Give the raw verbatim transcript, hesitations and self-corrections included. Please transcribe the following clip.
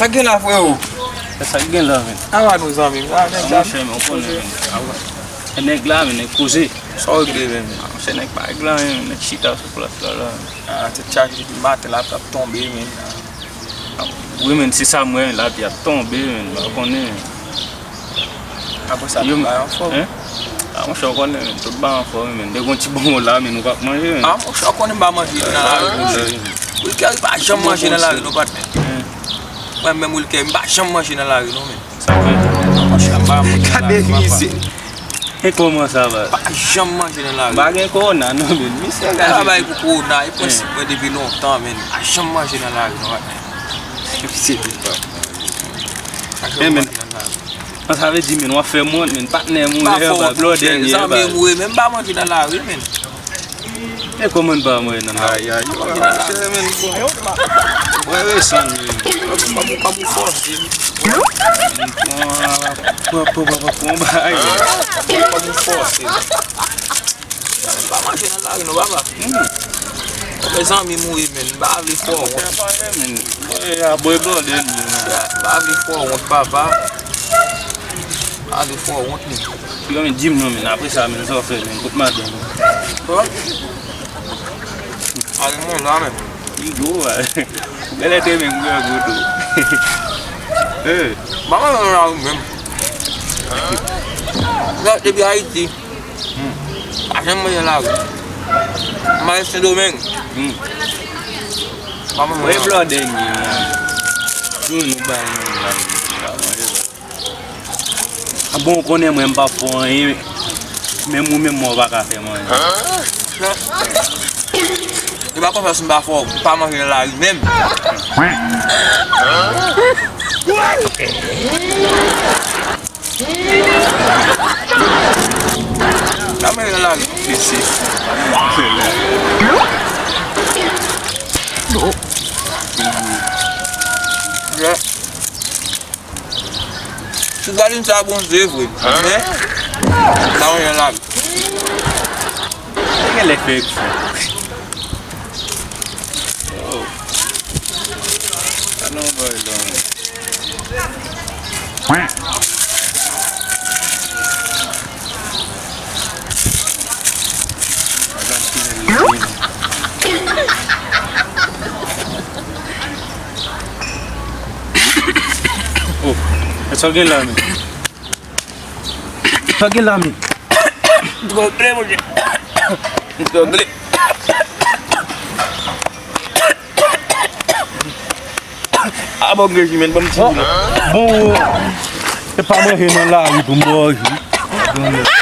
Sa gen la, freo? Sa k gen la, men? Awa nou zanmi m. Ah, monchè, men, ou konnen, men. Awa. E nèg la, men, nèg koze. Sa w regle, men? Ah, monchè, nèg pa regle anyen, men. Nèg chita sou plas la, la. Ah, tèt chaje depi maten, lapli ap tonbe, men. Wi, men, se sa m wè, lapli ap tonbe, men. M pa konnen. Apre sa, tout bagay anfòm. Hein? Ah, monchè, ou konnen, men, tout bagay anfòm, men. Depi yon ti bonbon la, men, ou p ap manje, men. Ah, monchè, ou konnen m pa manje nan lari, non, men. Wilker, li pa janm manje nan lari, non, patnè. Mwen menm, Wilker, m pa janm manje nan lari, non, men. Sa vre? Non, monchè, m pa manje nan lari, papa. Gade mizè. E kòman sa va? Pa janm manje nan lari. Pa gen kowona, non, men. Misye gade. Pa bay pou kowona, e prensip mwen depi lontan, men. Pa janm manje nan lari, non, patnè. Se tout, papa. Pa janm manje nan lari. An, sa vle di, men, w ap fè m wont, men, patnè mouri anba, blòdè nye anba. Zanmi mouri, men m pa manje nan lari, men. E kòman n pa manje nan lari? Ay, ay, ay, monchè, men, bon. Mwen resan, men. Kòman, kòman fòse m? Pran, pran, pran, pran, pran, bay. Kòman fòse m? M pa manje nan lari, non, papa. Hmm. Mezanmi mouri, men. M pa vle fè w wont. Mwen, a bwè blòdè, men. M pa vle fè w wont, papa. M pa vle fè w wont, men. Yo, men, di m non, men. Apre sa, men, sa w fè, men. Kot madanm ou? Bon. Ale, men, la, men. Li gwo, a. Bèlè te men, gwo, gwo tou. Eh. Mwen, mwen, mwen, mwen, menm. Lè depi Ayiti. Hmm. Pa janm manje nan lari. M ale Sendomeng. Hmm. Pa manje nan lari. Blòdè nye, man. Tou nou bay manje la, pa manje la. Ah bon, ou konnen mwen m pa fò anyen, menm ou menm mwen ou pa ka fè manje. E pa konsa si m pa fò, m pa manje nan lari menm. Sa mwen nan lari. Isi. Yeah. Si w gade m sa bon, se vre. Men, sa mwen nan lari. Genlè fè eksprè. Oh. Sa nan bay la. Oh, e sa w gen la, men? Sa w gen la, men? Trangle, monchè. Trangle. Ah, bon, Greji, men, ban m ti. Bon, bon, e pa manje nan lari pou m ba w ji.